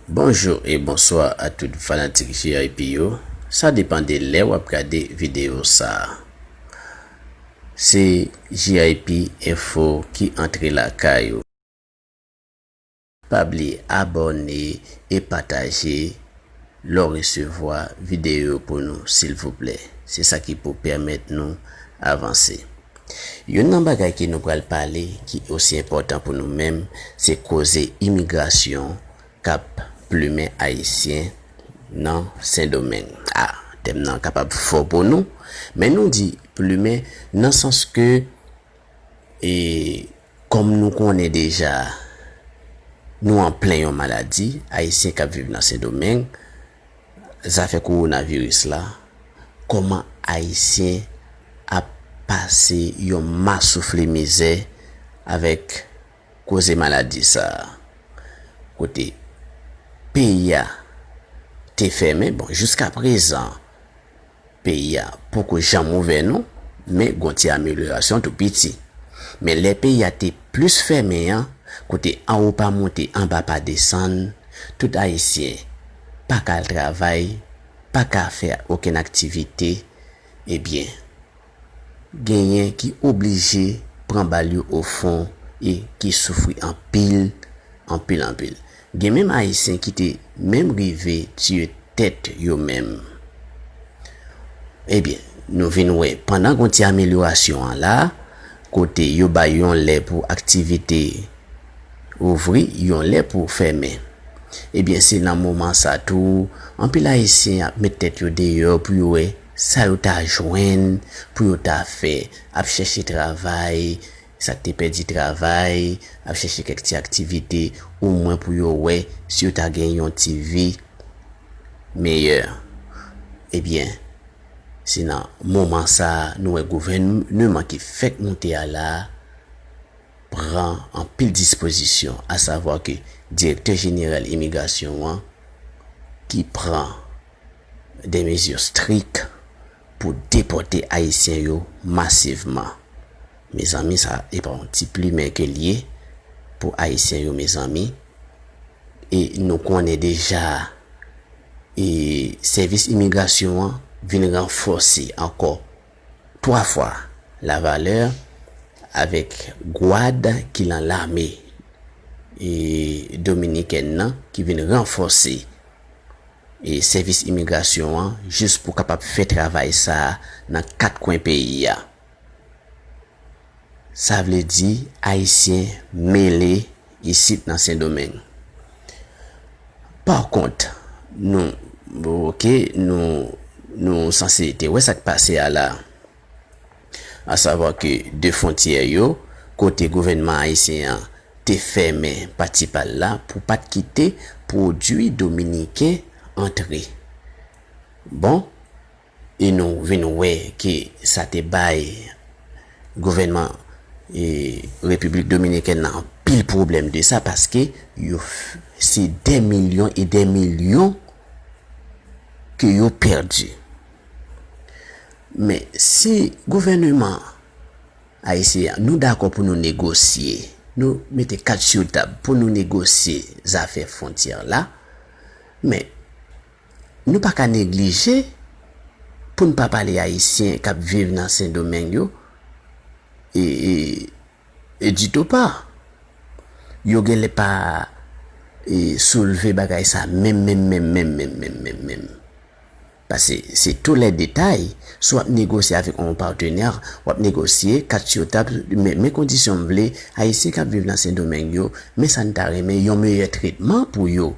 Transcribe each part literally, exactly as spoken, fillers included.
Bonjou e bonswa a tout fanatik J I P yo. Sa depann de lè w ap gade videyo sa a. Se J I P Info ki antre lakay ou. Pa bliye abòne e pataje lè w resevwa videyo pou nou, silvouplè. Se sa ki pou pèmèt nou avanse. Youn nan bagay ke nou pral pale, ki osi enpòtan pou nou menm, se koze imigrasyon k ap plimen Ayisyen nan Sendomeng. A, tèm nan kapab fò pou nou, men nou di plimen nan sans ke, e, kòm nou konnen deja, nou an plen yon maladi, Ayisyen k ap viv nan Sendomeng, zafè kowonaviris la, kòman Ayisyen ap pase yon masoufle mizè avèk koze maladi sa a. Kote peyi a te fèmen, bon, jiska prezan, peyi a poko janm ouvè non, men gon ti amelyorasyon tou piti. Men lè peyi a te plis fèmen an, kote anwo pa monte, anba pa desann, tout Ayisyen pa ka al travay, pa ka fè okenn aktivite, ebyen, genyen ki oblije pran bal yo o fon e ki soufri anpil, anpil, anpil. Gen menm Ayisyen ki te menm rive tiye tèt yo menm. Ebyen, nou vin wè, pandan gon ti amelyorasyon an la, kote yo bay yon lè pou aktivite ouvri, yon lè pou fèmen. Ebyen, se nan moman sa tou, anpil Ayisyen ap met tèt yo deyò pou yo wè sa yo ta jwenn, pou yo ta fè, ap chèche travay, sa k te pèdi travay, ap chèche kèk ti aktivite, omwen pou yo wè si yo ta gen yon ti vi meyè. Ebyen, se nan moman sa a, nou wè gouvènman ki fèk moute a la a pran anpil dispozisyon, asavwa ke direktè jeneral imigrasyon an ki pran de mezi strik pou depòte Ayisyen yo masivman. Mezanmi, sa e pa yon ti plimen ke l ye pou Ayisyen yo, mezanmi. E nou konnen deja, e sèvis imigrasyon an vin ranfòse ankò twa fwa lavalè avèk gwad ki nan lame, e, dominikèn nan ki vin ranfòse, e, sèvis imigrasyon an jis pou kapab fè travay sa a nan kat kwen peyi a. Sa vle di Ayisyen mele isit nan Sendomeng. Pa kont, nou, oke, nou, nou sanse te wè sa k pase a la. Asavwa ke de fwontyè yo, kote gouvènman ayisyen an te fèmen pati pa l la pou pa t kite pwodui dominiken antre. Bon, e nou vin wè ke sa te bay gouvènman, e, Repiblik Dominikèn nan anpil pwoblèm de sa, paske yo f-, se dè milyon e dè milyon ke yo pèdi. Men si gouvènman ayisyen an, nou dakò pou nou negosye, nou mete kat sou tab pou nou negosye zafè fwontyè la, men nou pa ka neglije pou n pa pale Ayisyen k ap viv nan Sendomeng yo, e, e, e ditou pa. Yo genlè pa, e, soulve bagay sa menm, menm, menm, menm, menm, menm, menm, menm. Paske se tou lè detay, si w ap negosye avèk yon patnè, w ap negosye kat sou tab, men, men kondisyon m vle, Ayisyen k ap viv nan Sendomeng yo, men sa n ta renmen, yon meyè tretman pou yo.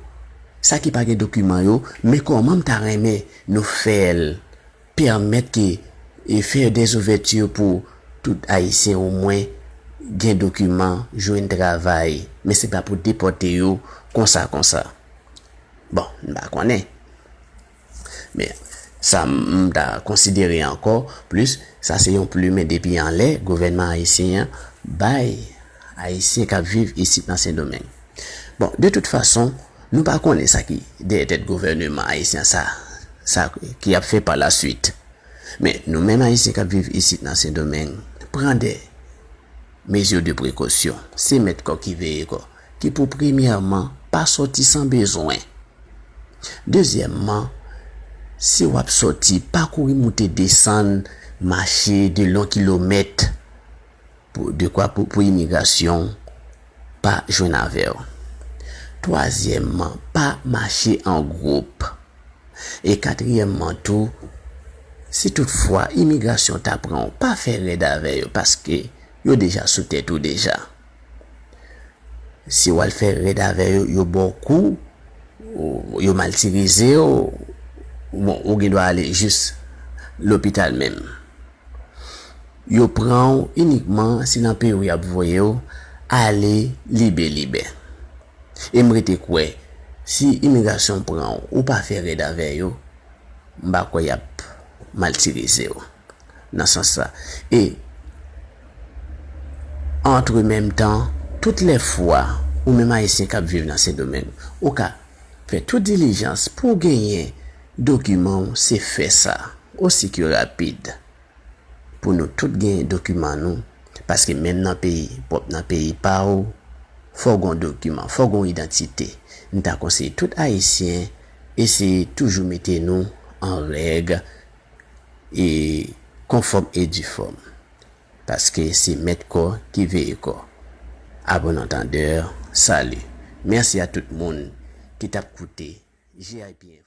Sa ki pa gen dokiman yo, men kòman m ta renmen nou fè l pèmèt ke, e, fè dèzouvèti pou tout Ayisyen omwen gen dokiman, jwenn travay, men se pa pou depòte yo konsa, konsa. Bon, m pa konnen. Men, sa m, m ta konsidere ankò plis, sa se yon plimen depi anlè gouvènman ayisyen an bay Ayisyen k ap viv isit nan Sendomeng. Bon, de tout fason, nou pa konnen sa ki dèyè tèt gouvènman ayisyen sa, sa ki ap fè pa la suit. Men, nou menm Ayisyen k ap viv isit nan Sendomeng, pran de mezi de prekosyon. Se mèt kò ki veye kò, ki pou premyèman pa sòti san bezwen. Dezyèmman, si w ap sòti, pa kouri moute desann, mache de lon kilomèt pou, de kwa pou, pou imigrasyon pa jwenn avè w. Twazyèmman, pa mache an gwoup. E katriyèmman tou, si toutfwa imigrasyon ta pran w, pa fè rèd avè yo, paske yo deja sou tèt ou deja. Si w al fè rèd avè yo, yo ba w kou, ou- yo matirize w, bon, ou gen dwa ale jis lopital menm. Yo pran w inikman si nan peyi w y ap voye w ale libe libe. E m rete kwè, si imigrasyon pran w, ou pa fè rèd avè yo, m pa kwè y ap matirize w nan sans sa. E, entre menm tan, tout lè fwa, ou menm Ayisyen k ap viv nan Sendomeng, ou ka fè tout dilijans pou w genyen dokiman w, se fè sa, osi ke rapid. Pou nou tout genyen dokiman nou, paske menm nan peyi, pwòp nan peyi pa w, fò w gen yon dokiman, fò w gen yon idantite. M ta konseye tout Ayisyen eseye toujou mete nou an règ e konfòm e difòm. Paske se mèt kò ki veye kò. A bon antandè, sali. Mèsi a tout moun ki t ap koute G I P Info.